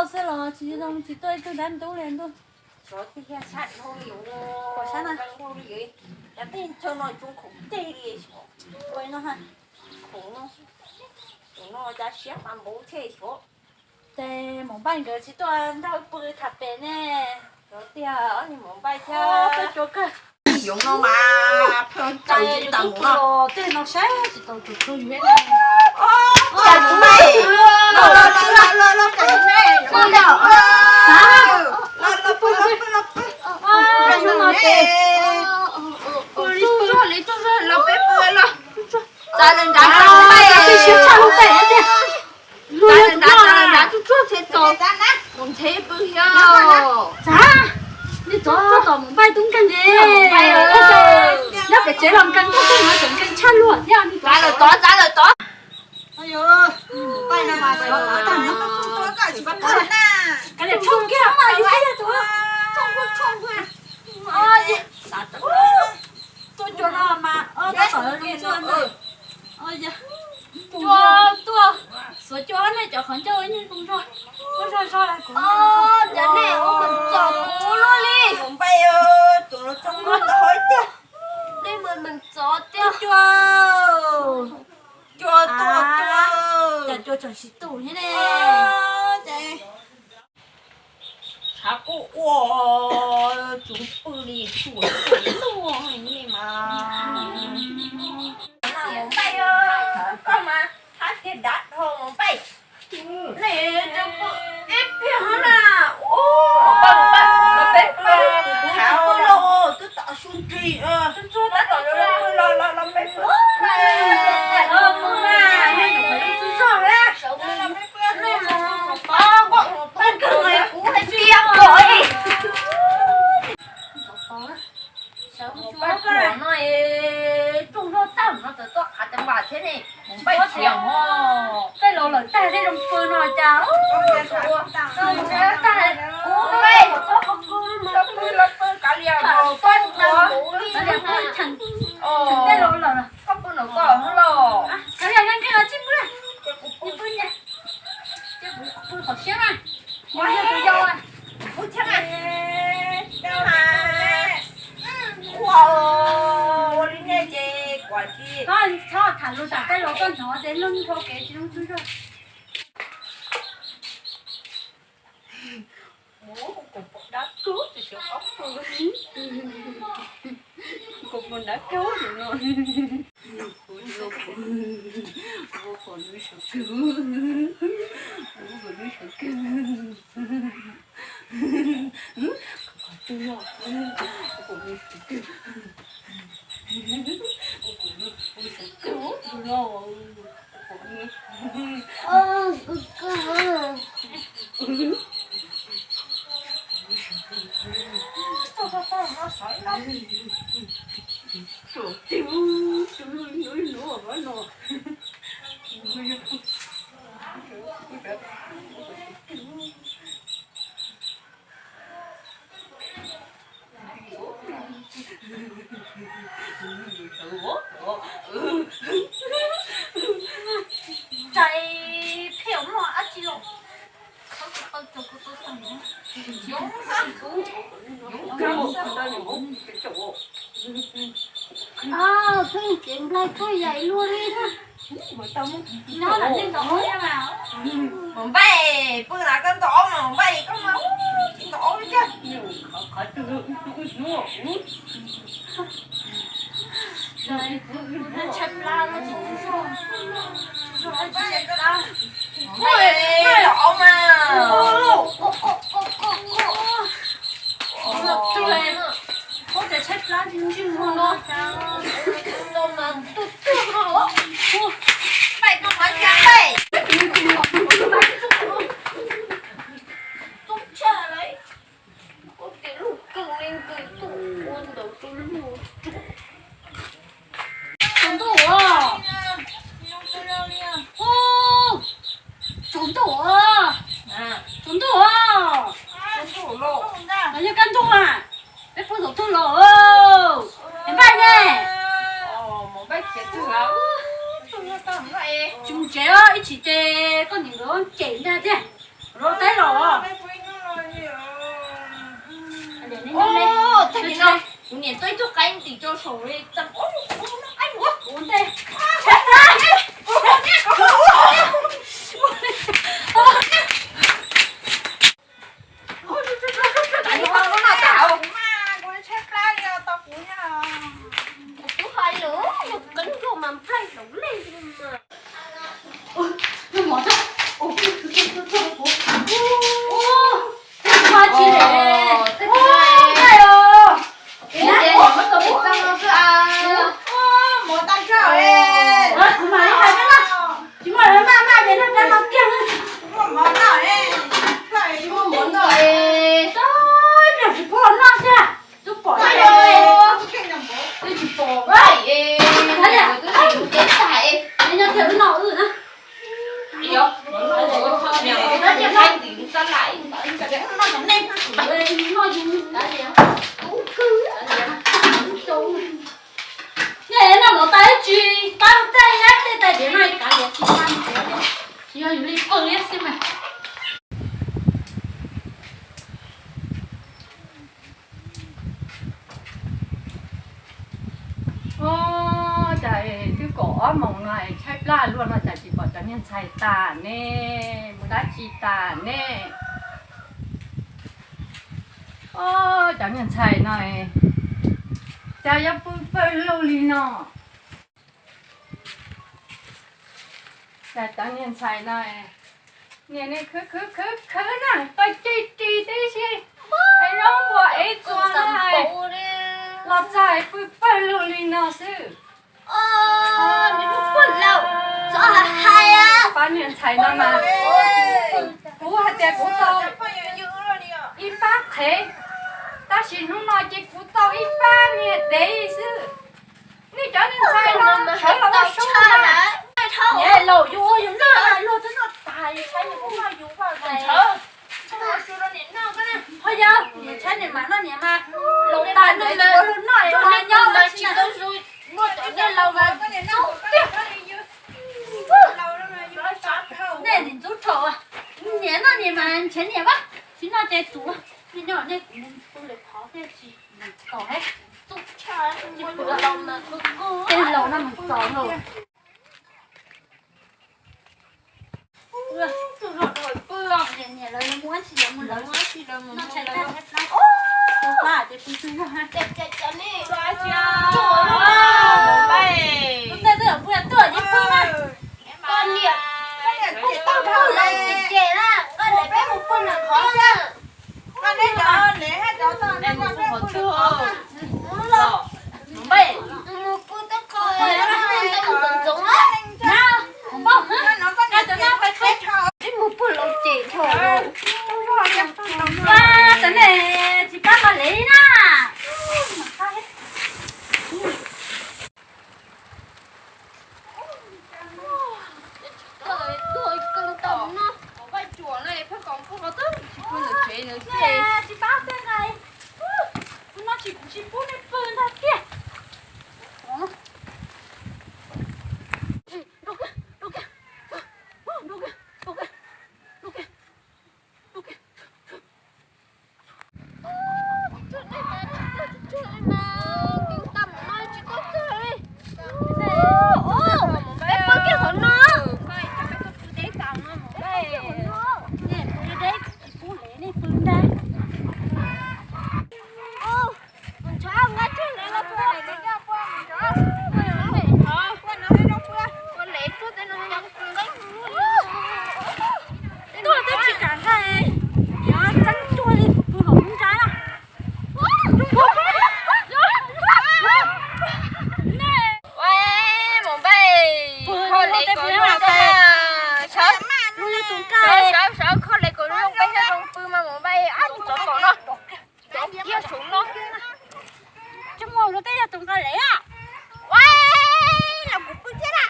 Xwb los tsis zoo tsis tuaj ib tug dab ntub li ntuj. Xyov tiag tiag, sab dhau li, sab na, dhau li, cov teb chaws no tsuas khoom ceg li, ua no ha, khoom no, khoom no cas siab mas npaum thiab xyov. Ces Maum Npaij nkawd tsis tuaj nrog wb pw tham pem ne? Xyov tiag, ob niag Maum Npaij thiab tuaj cua kawg. Yoov no mas pheej tsaws tsis tau mus no. Tej no saib tsis tau tus tug yus ne. Cas Maum Npaij, los los los los los, cas Maum Npaij, los los los, pw los pw los pw. Pw li pw, los peb pw los. Txav lawm nrad, txav lawm nrad, txav lawm nrad, tsuj tsuag thiab txaus, mus ntxhe pw yog. Txav, nej tsov tom Maum Npaij tub nkeeg ne. Nyob pem tsev los nkees, nyob pem tsev nkees tshaj luag thiab. Txav lawm tod, txav lawm tod. Tuaj cua no mas, tuaj cua no, cua tuaj, xuav cua nej cov qhov ncauj ib nyuag zoo zog, ua zog zog. Cov nej ua txom kuv luaj li. Maum Npaij, tus no txom nyem tiag. Nej mus meem txov tiag. Cua, cua tuaj, cua, cas cua tseem tsis tu thiab ne. Tshav kub ua, tsuv pw li tsuam tsuam luaj li mas. Maum Npaij, koj mas hab tiag dav dhau Maum Npaij. Nej cov pw ib pliag hab na. Ua, Maum Npaij, los peb pw, kuv tsis pw los twb tom su nrig. Tsuag tsuag tab tom los pw los los los peb pw. Los pw mas, nej nyuam qhuav tsis zog lawm. Kuv hais tias kom Sawv mus pab tsuas no es tsuj zog tag no txawm txoj qhav teev npas thiab ne. Mus pab tsuas ho. Tej laus lawm tag thiab zoo pw no cas. Tag, kuv pab tsuas pw los pw kav liam pab tsuas. Kav liam pw tseem, tseem tej laus lawm. Koj pw nram koj los. Kav liam nkees nkees los tsis pw. Ces kuv pw, ces kuv pw qhov siab na. Kuv yog tus yau. Kuv pw thiab mas. Ua li nej ces kuv tsis txhob tham lus tsam tej laus tuaj hnov ces luag nrho kev tsis zoo tsuj zog. Kuv pom dab kub tsis tsis ob pw. Kuv pom dab kub no. Kuv pom lub suav kawg. Kuv pom lub suav kawg. Kuv pom lub suav kawg. Kuv pom lub suav kawg. Kuv pom lub suav kawg no. Txais phem muaj dab tsi los. Pheej cev nplai txoj yaim luaj li. Maum Npaij, pw na koj ntaus ob mas Maum Npaij, koj mas tsis ntaus ob li tiag. Maum Npaij, ntaus ob mas. Npaij, koj mas thiab Npaij. Txob tshaj lauj, koj ces luj kawg li nkawd tuaj ua ntawd rau luag tsuj. Tsaus ntuj os. Hu, tsaus ntuj os. Tsaus ntuj os. Los yog kaj ntug mas. Peb pw thaum twg los? Npaij ne. Tsis mus tsev os, ib tsam ces koj niam nkawd cem ntag thiab. Rau teb los. Kuv niam tuaj ib tug qaib ntim rau saum li txam ub ub qaib ua kuv ntej. Tsis muaj lawv maj maj ces noj rau no kiag. Tsis muaj mov noj thiab. Twb pom, twb tsis pom. Nyob kiag lub no wb na. Noj yus, noj mov tas tsis pab tej, tej tais diav no kav liam tsis pab, tsis yog yus li pawg liab xwb mas. Ua cas twb kaum ob moos no es tshaib plab luaj no cas tsis pom cov niag ntxhais tas ne, mus dab tsi tas ne? Ua cov niag ntxhais no cas yuav pw pawg lug li no. Cas cov niag ntxhais no niag ne khwv khwv khwv khwv na, pawg cig ris tib si, es zaub npua ev txuas na, los txog pw pawg lug li no xwb. Pab niag ntxhais no mas kuv hais tias kuv tau ib pab qhev, tab sis hnub no ces kuv tau ib pab niag dev xwb. Nej cov niag ntxhais no sawv los ua su na. Niam laus yus ua yus noj, luag twb noj tas, yus tshaib yus kuj noj yus vaj. Ho yog niam tshaib niam mam noj niam mas, laus tas ntawd tsis ua luag noj, nyob tsis tau zoo, muaj cov niag laus mas ntxub tiag. Nej nim ntxub rau, niam noj niam mas ntshav niam vaj, tsis noj ces tuav. Nej nyob nej kuv pw lawm qhov thiaj tsis mus txog, tsis pw, tej laus no mus txog lauj. Niam lawv muab tsis lawv mus lawv, tus pab ces pw twg yog ha. Tus ntej twb pw tuaj ces pw na. Koj niam, koj niam ces tau dhau lawm ces ces na, koj niam peb mus pw nram qhov xwb. Mus pw teb qhov ntxoov ntxoov na. Peb mus pw lawm ces dhau lawm. Ua, tam ne tsis pab los lev na. Tsis pab tej nqaij, hnub no tsis, kuv tsis pub nej pw ntag tiag. Peb pw kiag qhov no. Tsis pub lev nej pw ntag. Tuaj twb tsis kam ntag, yuav tseeb tuag li pw hauv lub nrab na. Mus npaj, kho lev kom luag, sawv, sawv kho lev kom luag peb thiaj zoo pw mas mus npaj, ab, tsov tom no, tsov kiag saum no. Tsis muaj luag tej yog tus nqa lev a. Ua, los kuv pw thiab na.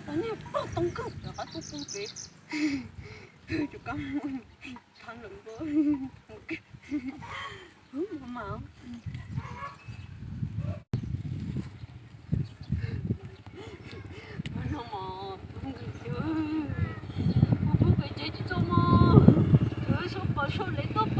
Cov niag pog too kawg, qhov tub pw pem. Cov kab muag thab lawm ntua. Mus mas. Tsis txog mus, kuv sau pom sau le tuaj